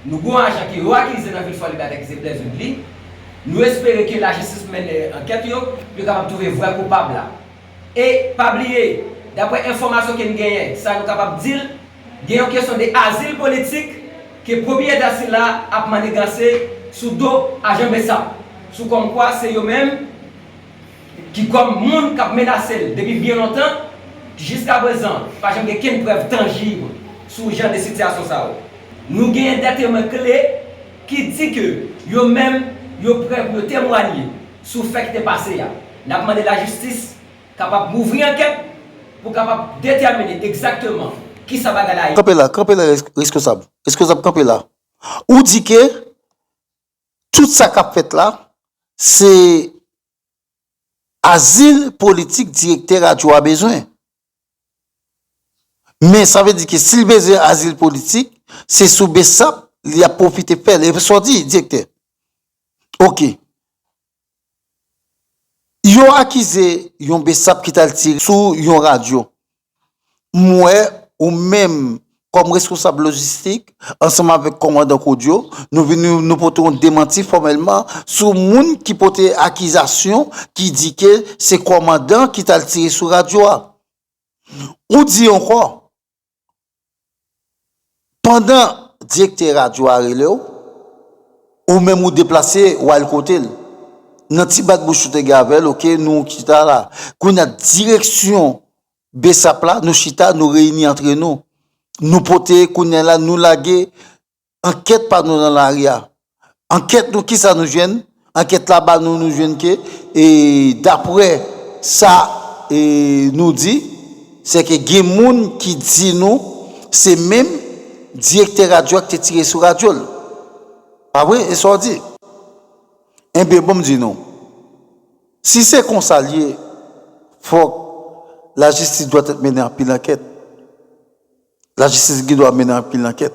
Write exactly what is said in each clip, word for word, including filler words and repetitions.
Nou gen yon ajan ke yo akize nan vil Fò Libète ki se Blaise Woodly. Nou espere ke lajistis mennen ankèt yo, pou yo kapab twouve vrè koupab la. E pa bliye, daprè enfòmasyon ke n genyen, sa nou kapab di l, gen yon kesyon de azil politik ke pwopriyetè sila ap maniganse sou do ajan BSAP, sou kòmkwa se yo menm ki kòm moun k ap menase l depi byen lontan, jiskaprezan, pa janm gen kenn prèv tanjib sou jan de sitiyasyon sa yo. Nou genyen de temwen kle ki di ke yo menm, yo prè pou yo temwanye sou fè ki te pase a. N ap mande lajistis kapab ouvri ankèt pou kapab detèmine egzakteman kisa bagay la ye. Kanpe la, kanpe la, res- reskonsab. Reskonsab, kanpe la. Ou di ke tout sa k ap fèt la, se azil politik direktè radyo a bezwen. Men sa vle di ke si l bezwen azil politik, se sou BSAP li ap pwofite fè l. E sa w di, direktè? Oke. Yo akize yon BSAP ki t al tire sou yon radyo. M wè ou menm kòm reskonsab lojistik, ansanm avèk kòmandan Kodyo, nou vin nou, nou pote yon demanti fòmèlman sou moun ki pote akizasyon ki di ke se kòmandan ki t al tire sou radyo a. Ou di ankò, pandan direktè radyo a rele w, ou menm ou deplase, w al kote l. Nan ti bat bouch ou te gen avè l, oke, nou chita la. Kounye a, direksyon BSAP la, nou chita, nou reyini antre nou. Nou pote, kounye a la, nou lage ankèt pa nou nan lari a. Ankèt nou, kisa nou jwenn? Ankèt la ba nou, nou jwenn ke, e, daprè sa, e, nou di, se ke gen moun ki di nou se menm direktè radyo a ki te tire sou radyo l. Pa vre? E sa w di? Enben, bon, m di nou, si se konsa l ye, fòk lajistis dwèt mennen anpil ankèt. Lajistis gen dwa mennen anpil ankèt.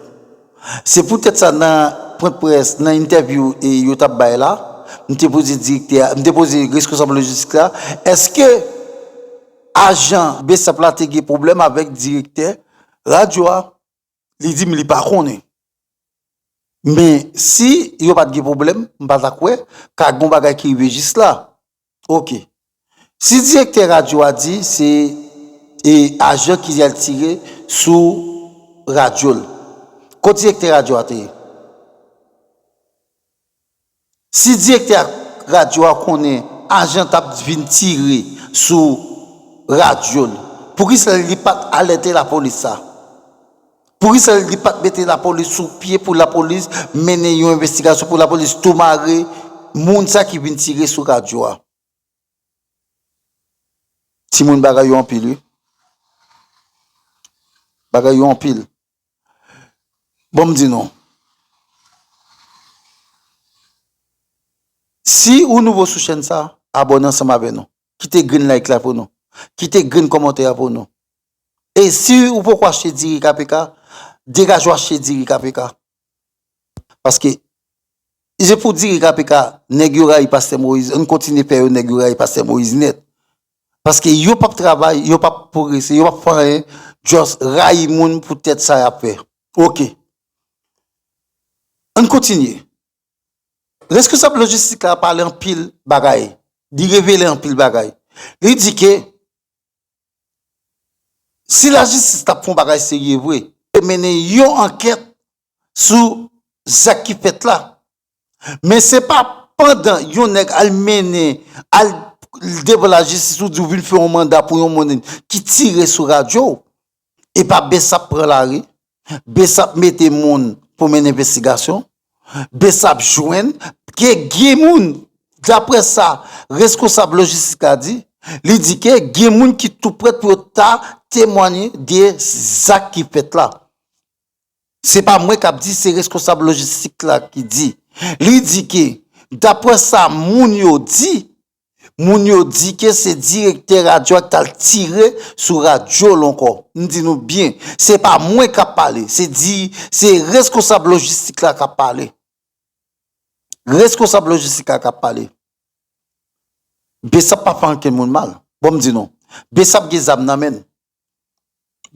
Se poutèt sa, nan pwen près, nan entèvyou e yo t ap bay la, m te poze direktè a, m te poze reskonsab lojistik la, èske ajan BSAP la te gen pwoblèm avèk direktè radyo a? Li di m li pa konnen. Men si yo pa t gen pwoblèm, m pa ta kwè ka gen yon bagay ki rive jis la. Oke. Si direktè radyo a di se, e, ajan ki al tire sou radyo l, kot direktè radyo a te ye? Si direktè radyo a konnen ajan t ap vin tire sou radyo l, poukisa li pa t alète lapolis sa? Poukisa li pa t mete lapolis sou pye pou lapolis mennen yon envestigasyon, pou lapolis tou mare moun sa ki vin tire sou radyo a? Timoun, bagay yo anpil, wi. Bagay yo anpil. Bon, m di nou. Si ou nouvo sou chèn sa, abòne ansanm avè nou. Kite grenn like la pou nou. Kite grenn kòmantè a pou nou. E si ou poko achte diri K P K, degaje w achte diri K P K. Paske, se pou diri K P K, nèg yo rayi Pastè Moyiz, ann kontinye fè yo nèg yo rayi Pastè Moyiz nèt. Paske yo p ap travay, yo p ap pwogrese, yo p ap fè anyen, just rayi moun pou tèt sa y ap fè. Oke. Ann kontinye. Reskonsab lojistik la pale anpil bagay. Li revele anpil bagay. Li di ke si lajistis t ap fè yon bagay serye vre, te mennen yon ankèt sou zak ki fèt la. Men se pa pandan yon nèg al mennen, al devan lajistis, ou di w vin fè yon manda pou yon moun ki tire sou radyo w, epa BSAP pran lari, BSAP mete moun pou mennen envestigasyon, BSAP jwenn ke gen moun, daprè sa reskonsab lojistik la di, li di ke gen moun ki tou prèt pou yo ta temwanye de zak ki fèt la. Se pa mwen k ap di, se reskonsab lojistik la ki di. Li di ke, daprè sa moun yo di, moun yo di ke se direktè radyo a ki t al tire sou radyo l ankò. M di nou byen, se pa mwen k ap pale, se di, se reskonsab lojistik la k ap pale. Reskonsab lojistik la k ap pale. BSAP pa fè ankenn moun mal. Bon, m di nou, BSAP gen zam nan men l.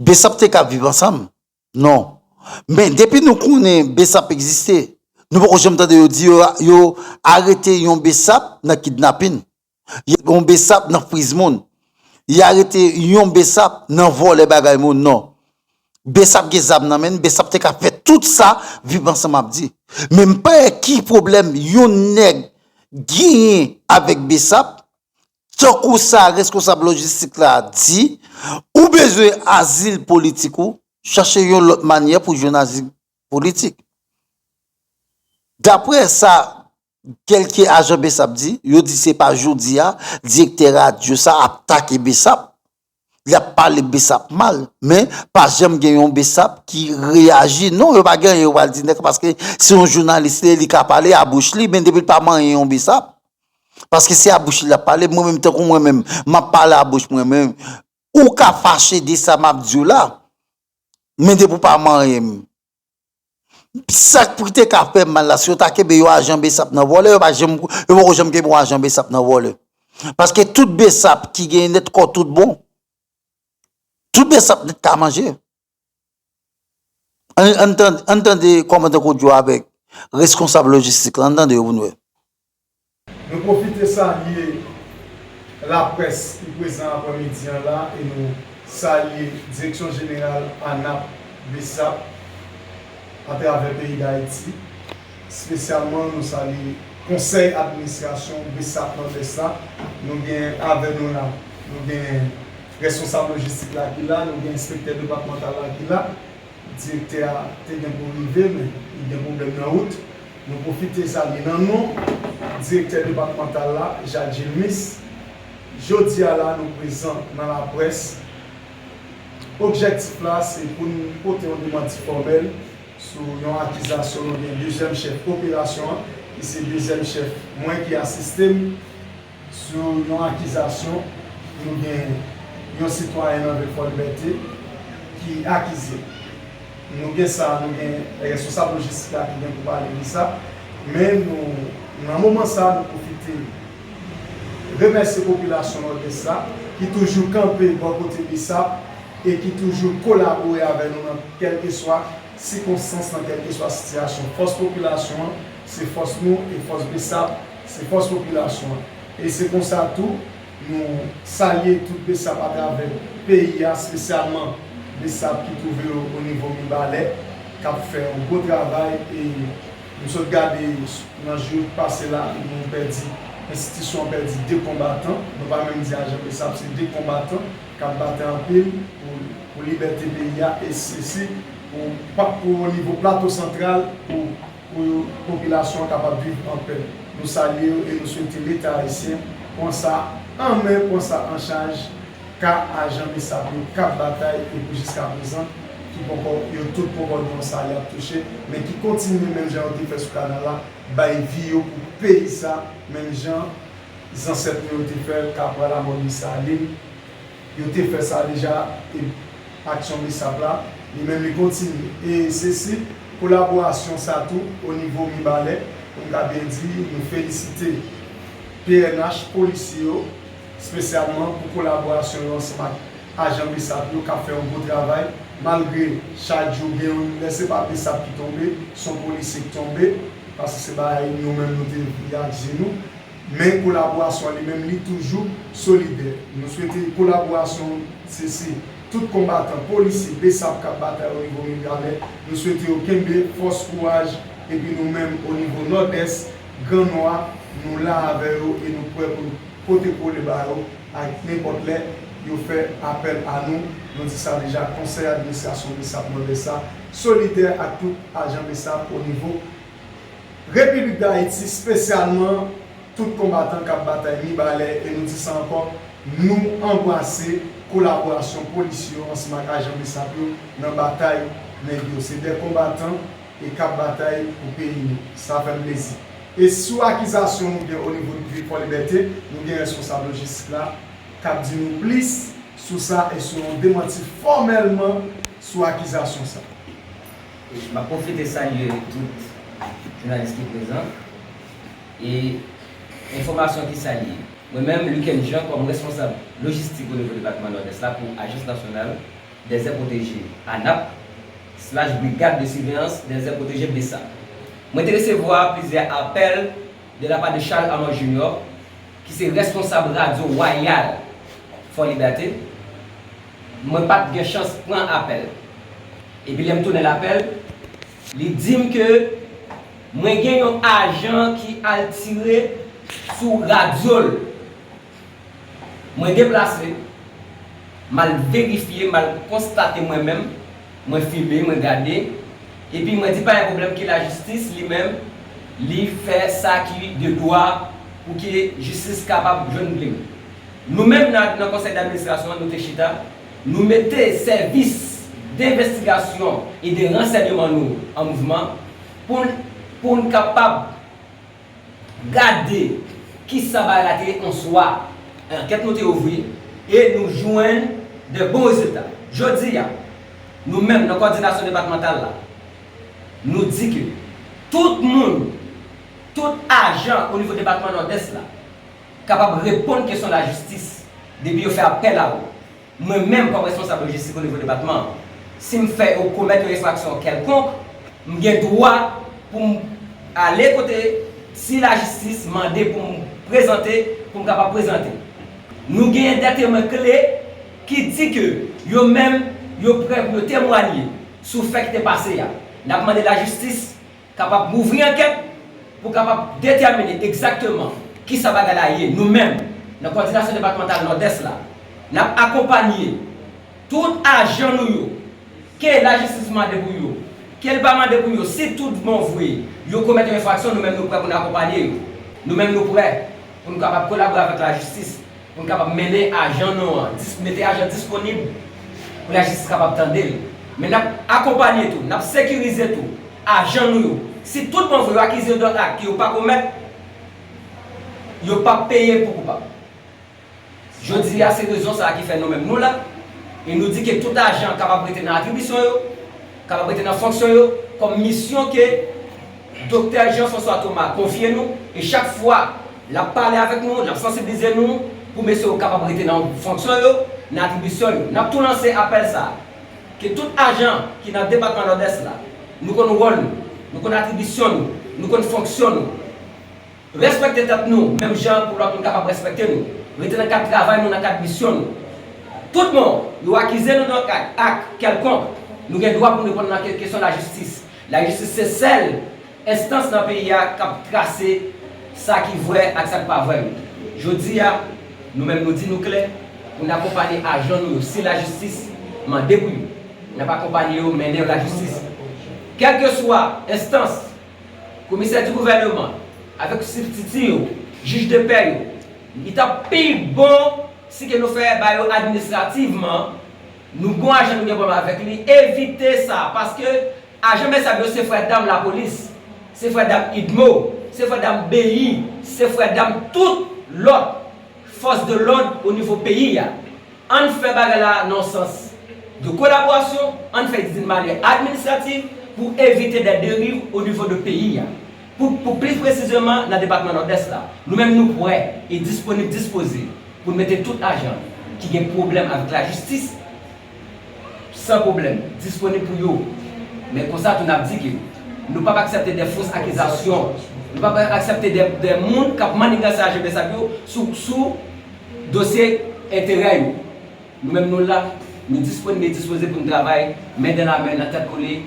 BSAP te ka viv ansanm. Non. Men depi nou konnen BSAP egziste, nou poko janm tande yo di yo, yo arete yon BSAP nan kidnapin. Yon BSAP nan friz moun. Y arete yon BSAP nan vòlè bagay moun, non. BSAP gen zam nan men, BSAP te ka fè tout sa, Viv Ansanm ap di. Men m pa wè ki pwoblèm yon nèg genyen avèk BSAP, tankou sa reskonsab lojistik la di, ou bezwen azil politik ou, chache yon lòt manyè pou jwenn azil politik. Daprè sa kèlke ajan BSAP di, yo di se pa jodi a, direktè radyo sa ap take BSAP. L ap pale BSAP mal, men pa janm gen yon BSAP ki reyaji. Non, yo pa gen anyen yo pral di nèg, paske se yon jounalis li, li ka pale a bouch li, men depi l pa manyen yon BSAP, paske se a bouch li l ap pale, mwen menm, tankou mwen menm, m ap pale a bouch mwen menm, ou ka fache de sa m ap di w la, men depi w pa manyen m, sa k pou te ka fè m mal la, si yo ta kenbe yon ajan BSAP nan vòlè, yo pa janm, yo poko janm kenbe yon ajan BSAP nan vòlè. Paske tout BSAP ki genyen nèt kò tout bon. Tout BSAP nèt ka manje. Ann, ann tande, ann tande kòmandan Kodyo avèk reskonsab lojistik la, ann tande yo pou n wè. Nou pwofite salye laprès ki prezan aprèmidi an la e nou salye Direksyon Jeneral ANAP, BSAP, atravè peyi Dayiti. Espesyalman, nou salye Konsèy Administrasyon BSAP Nòdès la. Nou gen avè nou la, nou gen reskonsab lojistik la ki la, nou gen enspektè depatmantal la ki la. Direktè a te gen pou rive, men li gen pwoblèm nan wout. Nou pwofite salye nan non direktè depatmantal la, Jacques Gilmis. Jodi a la, nou prezan nan laprès. Objektif la, se pou n pote yon demanti fòmèl sou yon akizasyon nou gen dezyèm chèf operasyon an, ki se dezyèm chèf mwen ki asiste m, sou yon akizasyon, nou gen yon sitwayen nan vil Fòlibète ki akize. Nou gen sa, nou gen reskonsab lojistik la ki gen pou pale de sa, men nou, nan moman sa, nou pwofite remèsye popilasyon Nòdès la ki toujou kanpe bò kote BSAP e ki toujou kolabore avè nou nan kèlkeswa sikonstans, nan kèlkeswa sitiyasyon. Fòs popilasyon an se fòs nou e fòs BSAP se fòs popilasyon an. E se konsa tou, nou salye tout BSAP atravè peyi a, espesyalman BSAP ki twouve yo o nivo Mibalè, k ap fè yon gwo travay. E nou sot gade nan jou k pase la, nou pèdi, enstitisyon an pèdi de konbatan. Nou pa menm di ajan BSAP, se de konbatan k ap batay anpil pou, pou libète peyi a, e sesi pou, pa, pou o nivo Plato Santral, pou, pou popilasyon an kapab viv an pè. Nou salye yo e nou swete Leta ayisyen pran sa an men, pran sa an chaj, ka ajan BSAP yo k ap batay e pou jiska prezan, ki poko, yo tout poko gen yon sa y ap touche, men ki kontinye menm jan yo te fè sou kanal la, bay vi yo pou peyi sa, menm jan zansèt nou yo te fè l, Kapral Amòl Desalin, yo te fè sa deja, e aksyon BSAP la, li menm li kontinye. E se si kolaborasyon sa tou, o nivo Mibalè, pou m ka byen di, nou felisite PNH, polisye yo, espesyalman pou kolaborasyon yo ansanm ak ajan BSAP yo k ap fè yon gwo travay, malgre chak jou gen yon, lè se pa BSAP ki tonbe, se yon polisye k tonbe, paske se bagay nou menm nou te vle ak je nou. Men kolaborasyon an li menm, li toujou solidè. Nou swete kolaborasyon, se si tout konbatan, polisye, BSAP k ap batay o nivo Mibalè, nou swete yo kenbe fòs, kouraj, epi nou menm o nivo Nòdès, Gran Nò, nou la avè yo e nou prè pou n pote kole ba yo ak nenpòt lè yo fè apèl a nou. Nou di sa deja, Konsèy Administrasyon BSAP Nòdès la solidè ak tout ajan BSAP o nivo Repiblik Dayiti, espesyalman tout konbatan k ap batay Mibalè, e nou di sa ankò, nou anbrase kolaborasyon polisye yo ansanm ak ajan BSAP yo nan batay nèg yo. Se de konbatan e k ap batay pou peyi nou. Sa fè m plezi. E sou akizasyon nou gen o nivo vil Fòlibète, nou gen reskonsab lojistik la k ap di nou plis sou sa e sou yon demanti fòmèlman sou akizasyon sa. M ap pwofite salye tout jounalis ki prezan. E enfòmasyon ki salye. Mwen menm, Luckens Jean, kòm reskonsab lojistik o nivo depatman Nòdès la pou Ajans Nasyonal Dèzè Pwoteje, ANAP, slash Brigade de Surveillance des Aires Protégées, BESAP. Mwen te resevwa plizyè apèl de la pa de Charles Armand Junior, ki se responsab Radyo Wayal Fò Libète. Mwen pa t gen chans pran apèl. Epi lè m tounen lapèl, li di m ke mwen gen yon ajan ki al tire sou radyo l. Mwen deplase, m al verifye, m al konstate mwen menm, mwen filme, mwen gade, epi mwen di pa gen pwoblèm ke lajistis li menm, li fè sa ki de dwa pou ke jistis kapab jwenn vle m. Nou menm nan, nan konsèy d'administrasyon an, nou te chita, nou mete sèvis d'investigation et de renseignement nou an mouvman pou n, pou n kapab gade kisa bagay la te ye an swa. Ankèt nou te ouvri e nou jwenn de bon rezilta. Jodi a, nou menm nan kòdinasyon depatmantal la, nou di ke tout moun, tout ajan o nivo depatman Nòdès la kapab reponn kesyon lajistis depi yo fè apèl a ou. Mwen menm kòm responsab lojistik o nivo depatman an, si m fè yo komèt yon enfraksyon kèlkonk, m gen dwa pou m ale kote, si lajistis mande pou m prezante, pou m kapab prezante. Nou genyen de temwen kle ki di ke yo menm, yo prè pou yo temwanye sou fè ki te pase a. N ap mande lajistis kapab ouvri ankèt pou kapab detèmine egzakteman kisa bagay la ye. Nou menm, nan kòdinasyon depatmantal Nòdès la, n ap akonpanye tout ajan nou yo, ke lajistis mande pou yo, ke l pa mande pou yo, si tout bon vre yo komèt yon enfraksyon, nou menm nou prè pou n akonpanye yo. Nou menm nou prè pou n kapab kolabore avèk lajistis, pou n kapab mennen ajan nou an, dis-, mete ajan disponib pou lajistis kapab tande l. Men n ap akonpanye tou, n ap sekirize tou ajan nou yo. Si tout bon vre yo akize yo de ak ke yo pa komèt, yo p ap peye pou koupab. Jodi a, se rezon sa a ki fè nou menm nou la, e nou di ke tout ajan kapab rete nan atribisyon yo, kapab rete nan fonksyon yo, kòm misyon ke Doktè Jean François Thomas konfye nou, e chak fwa l ap pale avèk nou, l ap sansibilize nou pou mesye yo kapab rete nan fonksyon yo, nan atribisyon yo. N ap tou lanse apèl sa a, ke tout ajan ki nan depatman Nòdès la, nou konn wòl nou, nou konn atribisyon nou, nou konn fonksyon nou. Respekte tèt nou, menm jan pou lòt moun kapab respekte nou. Rete nan kad travay nou, nan kad misyon nou. Tout bon, yo akize nou nan ak, ak kèlkonk, nou gen dwa pou n reponn nan ke-, kesyon lajistis. Lajistis se sèl enstans nan peyi a k ap trase sa ki vrè ak sa k pa vrè yo. Jodi a, nou menm nou di nou klè, pou n akonpanye ajan nou yo, si lajistis mande pou yo, n ap akonpanye yo, mennen yo lajistis. Kèlkeswa enstans, komisè di gouvèneman, avèk sibtiti yo, jij de pè yo, li t ap pi bon si ke nou fè ba yo administrativman, nou gon ajan nou gen pwoblèm avèk li, evite sa, paske ajan BESAP yo se frè dam lapolis, se frè dam idmo, se frè dam beyi, se frè dam tout lòt fòs de lòd o nivo peyi a. Ann fè bagay la nan sans de kolaborasyon, ann fè d'une manière administrative pou evite des dérives au niveau de peyi a. Pou, pou pli presizeman nan depatman Nòdès la, nou menm nou prè e disponib, dispoze pou n mete tout ajan ki gen pwoblèm avèk lajistis san pwoblèm, disponib pou yo. Men konsa tou n ap di ke nou p ap aksepte de fos akizasyon, nou p ap aksepte de, de moun k ap maniganse ajan BESAP yo sou, sou dosye enterè yo. Nou menm nou la, nou disponib e dispoze pou n travay men dan la men, nan tèt kole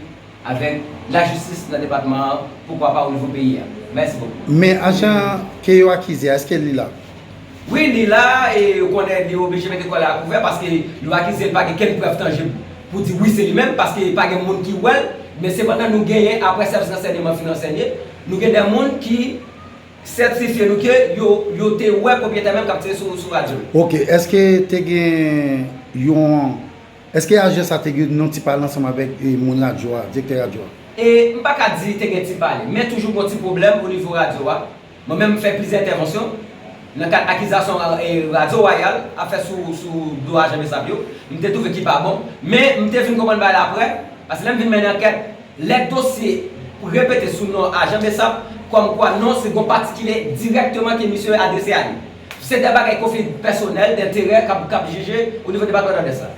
avèk lajistis nan depatman an, poukwa pa o nivo peyi a. Mèsi bokou. Men ajan ke yo akize a, èske li la? Wi, li la, e ou konnen li oblije mete kò l a kouvè paske yo akize l, pa gen kenn prèv tanjib pou di wi se li menm, paske pa gen moun ki wè l, men sepandan nou genyen, aprè sèvis ransèyman fin ransèye, nou gen de moun ki sètifye nou ke yo, yo te wè pwopyetè menm k ap tire sou, sou radyo l. Ok, èske te gen yon, èske ajan sa te gen yon ti pale ansanm avèk, e, moun radyo a, direktè radyo a? E m pa ka di te gen ti pale, men toujou gon ti pwoblèm o nivo radyo a. Mwen menm, m fè plizyè entèvansyon nan kad akizasyon, e, Radyo Wayal ap fè sou, sou do ajan BESAP yo. M te twouve ki pa bon, men m te vin konprann bagay la aprè, paske lè m vin mennen ankèt, lè dosye repete sou non ajan BESAP, kòmkwa non, se gon patikilye dirèkteman ke misye adrese a li. Se de bagay konfli pèsonèl, denterè k ap, k ap jije o nivo depatman Nòdès la.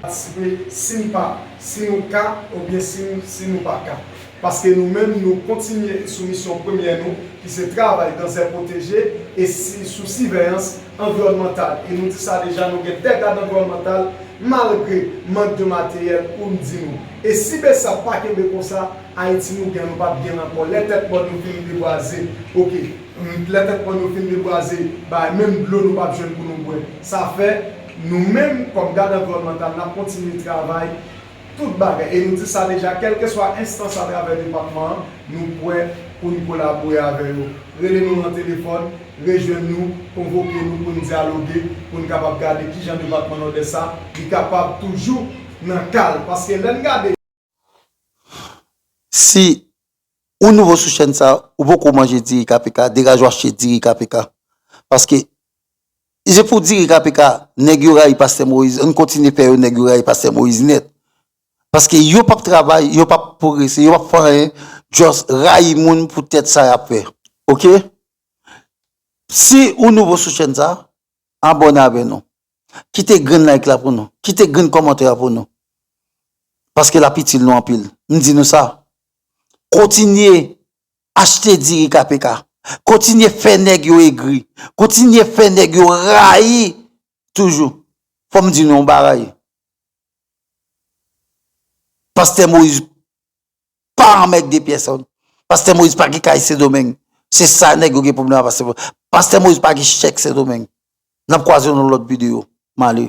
Patisipe si n pa, si nou ka, oubyen si, si nou pa ka. Paske nou menm, nou kontinye sou misyon premyè nou, ki se travay dan zè pwoteje e si, sou siveyans anviwònmantal. E nou di sa deja, nou gen de gad anviwònmantal, malgre mank de materyèl, pou m di nou. E si BSAP pa kenbe konsa, Ayiti nou gen, nou p ap gen l ankò. Lè tèt mòn nou fin debwaze, oke, lè tèt mòn nou fin debwaze, bay menm dlo nou p ap jwenn pou nou bwè. Sa fè, nou menm, kòm gad anviwònmantal, n ap kontinye travay tout bagay. E nou di sa deja, kèlkeswa enstans atravè depatman an, nou prè pou n kolabore avè yo. Rele nou nan telefòn, rejwenn nou, konvoke nou pou n dyaloge, pou n kapab gade kijan depatman Nòdès la, li kapab toujou nan kal. Paske lè n gade. Si ou nouvo sou chèn sa, ou poko manje diri K P K, degaje w achte diri K P K. Paske, se pou diri K P K, nèg yo rayi Pastè Moyiz, ann kontinye fè yo nèg yo rayi Pastè Moyiz nèt. Paske yo p ap travay, yo p ap pwogrese, yo p ap fè anyen, just rayi moun pou tèt sa y ap fè. Oke? Si ou nouvo sou chèn sa, abòne avè nou. Kite grenn like la pou nou. Kite grenn kòmantè a pou nou. Paske l ap itil nou anpil. M di nou sa. Kontinye achte diri K P K. Kontinye fè nèg yo egri. Kontinye fè nèg yo rayi toujou. Fò m di nou yon bagay. Pastè Moyiz pa anmède pyèsonn. Pastè Moyiz pa gen kay Sendomeng. Se sa nèg yo gen pwoblèm ak Pastè Moyiz. Pastè Moyiz pa gen chèk Sendomeng. N ap kwaze nan lòt videyo. M ale.